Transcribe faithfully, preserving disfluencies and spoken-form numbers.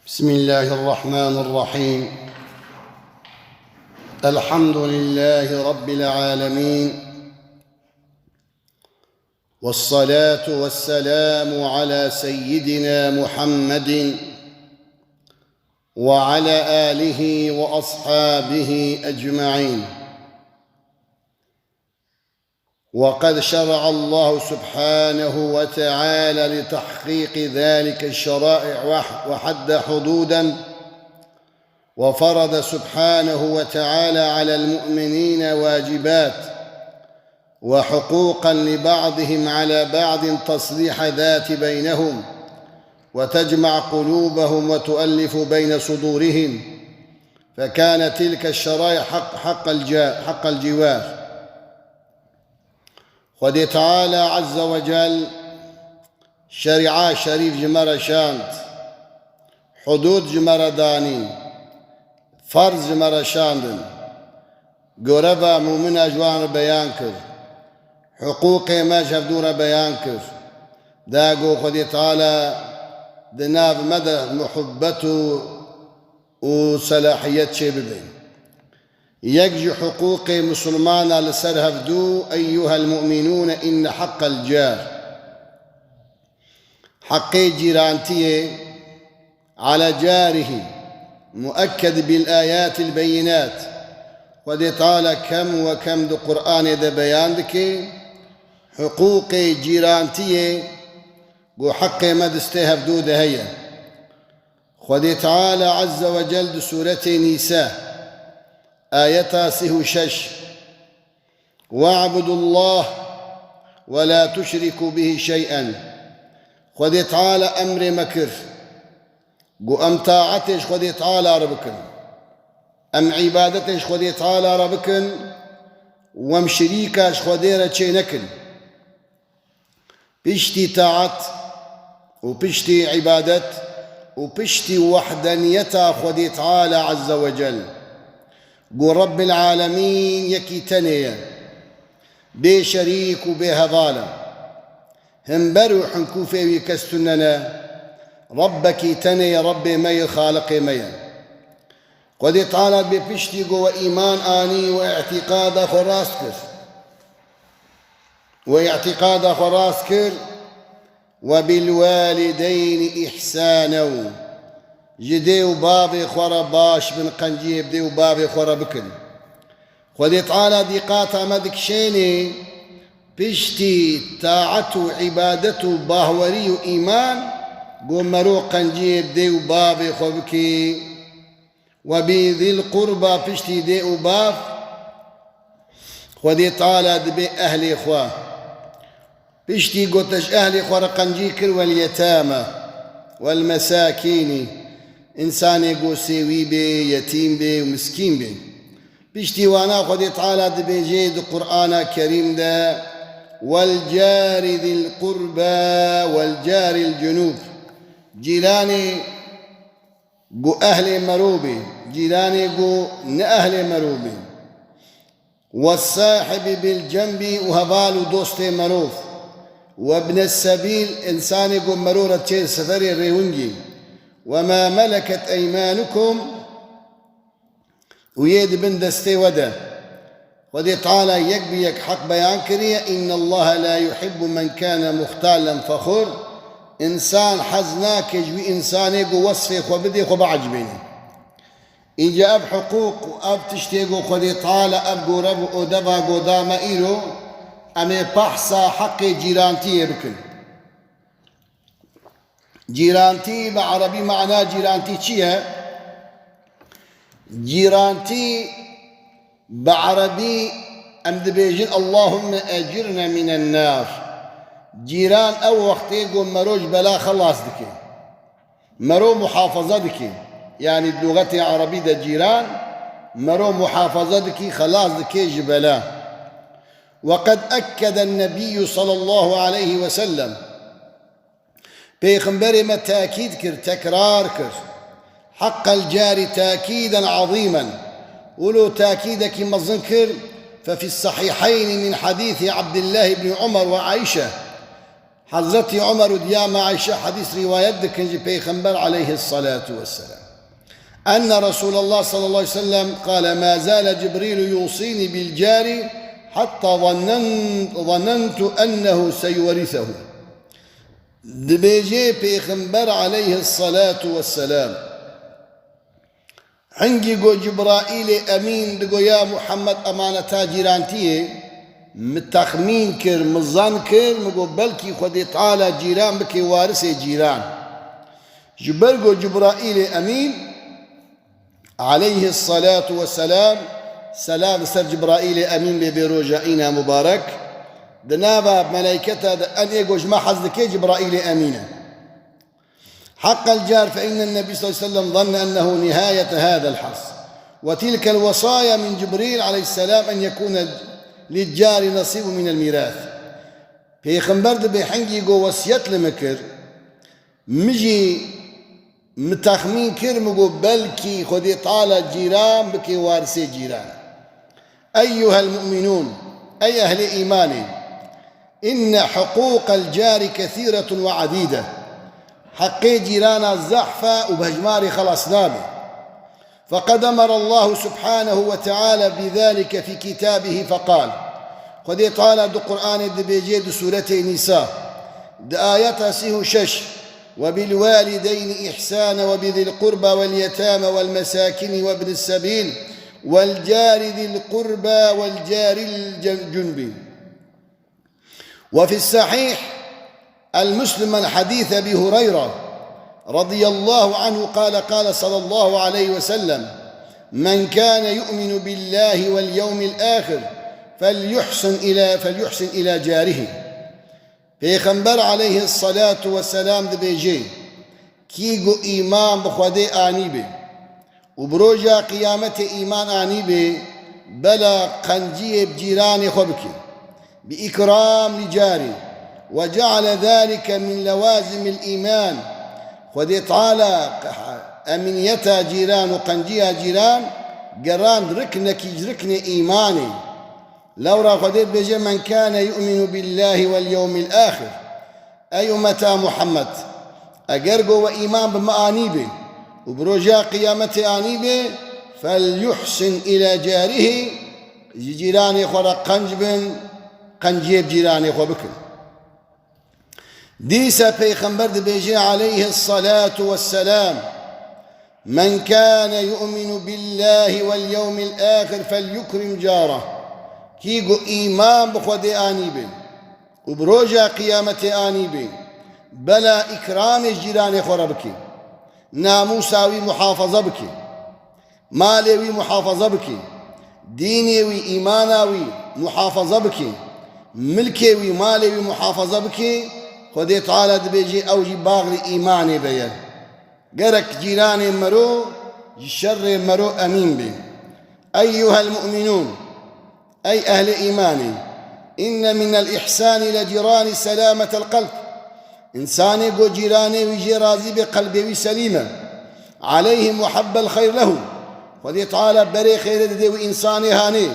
بسم الله الرحمن الرحيم. الحمد لله رب العالمين. والصلاة والسلام على سيدنا محمد وعلى آله وأصحابه أجمعين. وقد شرع الله سبحانه وتعالى لتحقيق ذلك الشرائع وح-، وحد حدودا، وفرض سبحانه وتعالى على المؤمنين واجبات وحقوقا لبعضهم على بعض تصليح ذات بينهم وتجمع قلوبهم وتؤلف بين صدورهم، فكان تلك الشرائع حق، حق الجا-، حق الجوار. Xwedê Teala Azze ve Cel şerîa şerîf ji me re şand, hudûd ji me re danî, ferz ji me re şandin. Goreva mûmina ji wan re beyan kir. Hiqûqê me ji hevdû re beyan kir. Da got Xwedê Teala di nav me de muhibbet û û selahiyet çêbibe. Yek ji hiqûqê misilmana li ser hevdû, eyyuhel mu'minûne inne haqqel car. Heqê cîrantiyê, ala carihi, muekked bil ayatil beyinat. Xwedê Teala kem we kem di Qur'anê de beyan dike, hiqûqê cîrantiyê, ku heqê me distê hevdû de heye. Xwedê Teala Azze ve Cel di Sûretê Nîsa, ayeta sî û şeş, "Ve'budullaha ve la tuşriku bihi şey'en." Xwedê Teala emrê me kir, ku em taetê ji Xwedê Teala re bikin. Em îbadetê ji Xwedê Teala re bikin, û em şirîka ji Xwedê re çê nekin. Piştî taet û piştî îbadet û piştî wehdeniyeta Xwedê Teala Azze ve Cel, ku Rebbil Alemîn yekî tenê ye, bê şerîk û bê heval e. Himber û hinkûfê wî kes tune ne, Rebbekî tenê ye, Rebbê me ye, Xaliqê me ye. Xwedê Teala bê piştî ku we îman anî, we îtîqada xwe rast kir. We îtîqada xwe rast kir, "Ve bil walideynî îhsânen." Ji dê û bavê xwe re baş bin, qenciyê bi dê û bavê xwe re bikin. Xwedê Teala dîqata me dikişênê, piştî taet û îbadet û bahwerî û îman, ku mero qenciyê bi dê û bavê xwe bikî. "Ve bi zîl qurba", piştî dê û bav, Xwedê Teala dibê ehlê xwe. Piştî ku te ji ehlê xwe re qencî kir, "Wel yetame, wel mesakînî", însanê ku sêwî bê, yetîm bê û miskîn bê. Piştî wana Xwedê Teala dibêjê di Qur'ana Kerîm de, "Wel carî zîl qurba, wel carîl cunûb." Cîranê ku ehlê merov bê, cîranê ku ne ehlê merov bê. "Wes-sahibi bil cenbi", û heval û dostê merov. "Webnes sebîl", însanê ku merov re çê seferê rêwingî. "Ve ma meleket eymanukum", û yê di bin destê we de. Xwedê Teala yek bi yek heq beyan kiriye, "Innallaha la yuhibbu men kana muhtalen fexur." Însan hez nake ji wî însanê ku wesfê xwe bidê xwe biecibêne. Înca ev hiqûq û ev tiştê ku Xwedê Teala ev gorev û odeva ku da me îro, em ê behsa heqê cîrantiyê bikin. Cîrantî bi erebî mana cîrantî çi ye? Cîrantî bi erebî em dibêjin, "Allahumme ecirne minen nar." Cîran ew wextê ku mero ji bela xelas dike. Mero muhafaza dike. Yanî di luxetê erebî de cîran mero muhafaza dike, xelas dike ji bela. Ve qed ekkeden nebiyyû sallallahu aleyhi ve sellem. Pêxemberê me tekîd kir, tekrar kir. Heqqel carî tekîden ezîmen. Wilo tekîdekî mezin kir, fe fis sahîheyni min hadîsî Abdullah ibn Umar ve Ayşe. Hazretî Omer û diyama Ayşe hedîs rîwayet dikin ji Pêxember aleyhissalatu vesselam. Enne Resulallah sallallahu aleyhi ve sellem qale, "Ma zale Cibrîlu yusînî bil carî hatta zannen-, zannentu ennehu seyuwerisehu." Dibêje Pêxember aleyhissalatu vesselam, hingî got Cibraîlê Emîn digo, "Ya Muhammed, emaneta cîrantiyê." Min texmîn kir, min zan kir, min got, "Belkî Xwedê Teala cîran bike warisê cîran." Ji ber got Cibraîlê Emîn, aleyhissalatu vesselam, selam li ser Cibraîlê Emîn bê, bê roja îna mubarek, di nava meleyketa de en ê got ji me hez dike Cibraîlê Emîn e. حق الجار، فإن النبي صلى الله عليه وسلم ظن أنه نهاية هذا الحرص. وتلك الوصايا من جبريل عليه السلام أن يكون للجار نصيب من الميراث. Pêxember dibê hingî got wesiyet li min kir, min jî min texmîn kir, min got belkî Xwedê Teala cîran bike warisê cîran. Eyyuhel mu'minûn, ey ehlê îmanê, inne huqûqel cari kesîretun ve adîde. Heqê cîrana zehf e û bi hejmarê xelas nabe. Feqed emere Allahu subhanehu ve teala bidalike fî kitabihî feqal. Xwedê Teala di Qur'anê dibêje di sûretê Nîsa, di ayeta sî û şeş, "Ve bil walideyni ihsane ve bi zil qurba vel yetame vel mesakini ve ibnis sebil vel cari zil qurba vel caril cen-, cunbi." وفي الصحيح المسلم من حديث أبي هريرة رضي الله عنه قال: قال صلى الله عليه وسلم: من كان يؤمن بالله واليوم الآخر فليحسن إلى، فليحسن إلى جاره. Pêxember aleyhissalatu vesselam dibêje, kî ku îman bi Xwedê anîbe û bi roja qiyametê îman anîbe, bela qenciyê bi cîranê xwe bike, bi îkram li carî, ve ceale zalike min lewazimil îman. Xwedê Teala emîniyeta cîran û qenciya cîran gerand riknekî ji riknê îmanê. Lewra Xwedê dibêje, "Men kâne yu'minu billâhi vel yewmil âxir." Ey ummeta Muhammed, eger ku we îman bi min anîbe û bi roja qiyametê anîbe, "Fel yuhsin ila carihî", ji cîranê xwe re qenc bin, qenciyê bi cîranê xwe bikin. Dîsa Pêxember dibêje aleyhissalatu vesselam, "Men kâne yu'minu billâhi vel yewmil âxir fel yukrim carah." Kî ku îman bi Xwedê anîbe û bi roja qiyametê anîbe, bela îkramê cîranê xwe re bike, namûsa wî muhafaza bike. Malê wî muhafaza bike. Dînê wî, îmana wî muhafaza bike. Milkê wî, malê wî muhafaza bike. Xwedê Teala dibêje ew jî baxrî îmanê ve ye. Gerek cîranê mero ji şerê mero emîn be. Eyyuhel mu'minûn. Ey ehlê îmanê, inne minel ihsani le cîrani selâmetel qelb. Însanê ku cîranê wî jê razî be, qelbê wî selîm e. Aleyhim ve habbel xeyr lehum. Xwedê Teala berê xêrê dide wî însanê hanê.